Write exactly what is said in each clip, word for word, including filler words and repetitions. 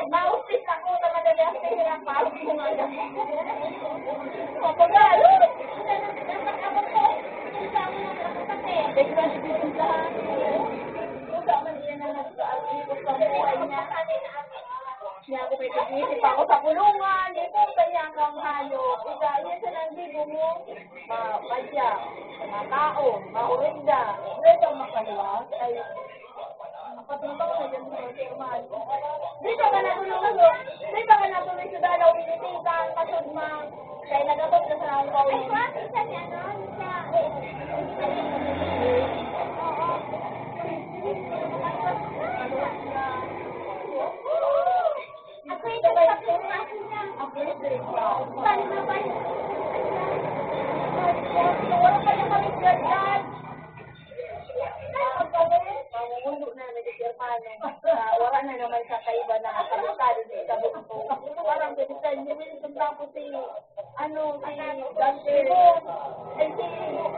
Maustis ako sa madali ang pera para sa mga gamit. Mapagalo! Dapat ako po, kung saan mo nagkakasakit. Dapat ko sa akin, gusto ko sa buhay niya. Niya ako may pag-iisip ako sa kulungan, di po sa niya kang hayop. Isa, yun sa nang bibo mo. Ma-, madya, makaon, mahurinda. Pwede ang makaluwas, ay, patulong na yun sa mga chairman. Di ba ka natulog ako? Di ba ka natulog sa dalaw, minitikan, pasugma? Kaya nagabot na sa ang kaon. Ay, kuwan, isa niya, no? Isa. Oo. Ako yung sa pagkakas niya. Ako yung sa pagkakas niya. Saan na ba yun? Wala pa niya kami ganyan. Mangungulo na, nagigirmano. Ah, wala na naman sa kaiba na kalutan sa ikabuto. Parang ganyan, yun yung tapos si, ano, si Dante. Ay, si,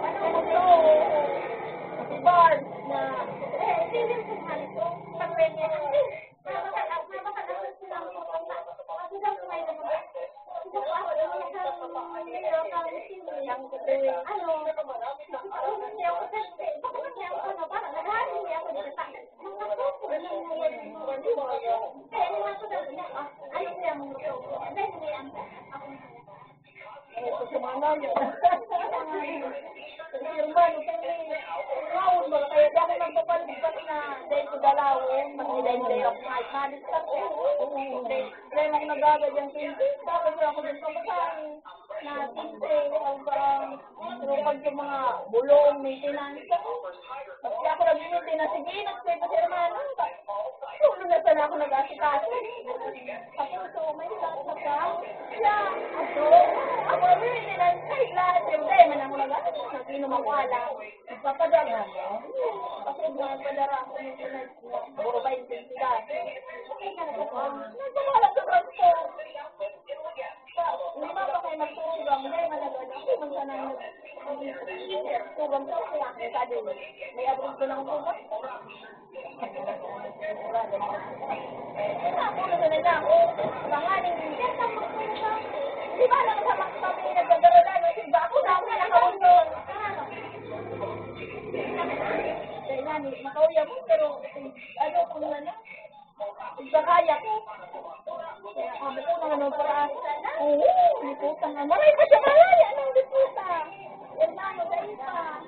ano, ito? Si Bart na, eh, si Wilson Halito. Pag may Ay, sa mga naya. Kasi yung mano, kami, raon ba? Kaya di ako nagpapalibot na dahil ko dalawin. Mas nila yung layoff na, malis ka po. Kaya nang nagagad yung twenty, tapos ako din pamasahe na twenty, ang parang, pero pag yung mga bulong, maintenance, kasi ako nag-iinit na, sige, nagkwento si hermano. Ulo na sana ako nag-asikaso. Tapos, so, may lahat sa ka. Siya, ako, ako, yun, yun, ang kahit lahat, siyempre, man ako nag-asikaso. Nag-inom ako, ala. Nagpapadara. Kasi, nagpadara ako ng pinag-, puro ba yung sila? Nagpapala sa transport. Hindi ba pa kayo magtugang? Hindi, malaga na. Hindi man sana nag-, tugang sa ako, kaya ako sabi, may abroad ko ng tugang. Wala, ako na sana ako. Tanganing, hindi ba lang sa mga kami nagdadala na, hindi ba ako na ako nakauntog? Kaya nga, makauwi ako, pero ano, kung ano, Sa kaya ko. Kaya sabi ko, mga nung para, oo, hindi ko tanga. Maray pa siya, maray, anong diputa? Hermano, dahil pa.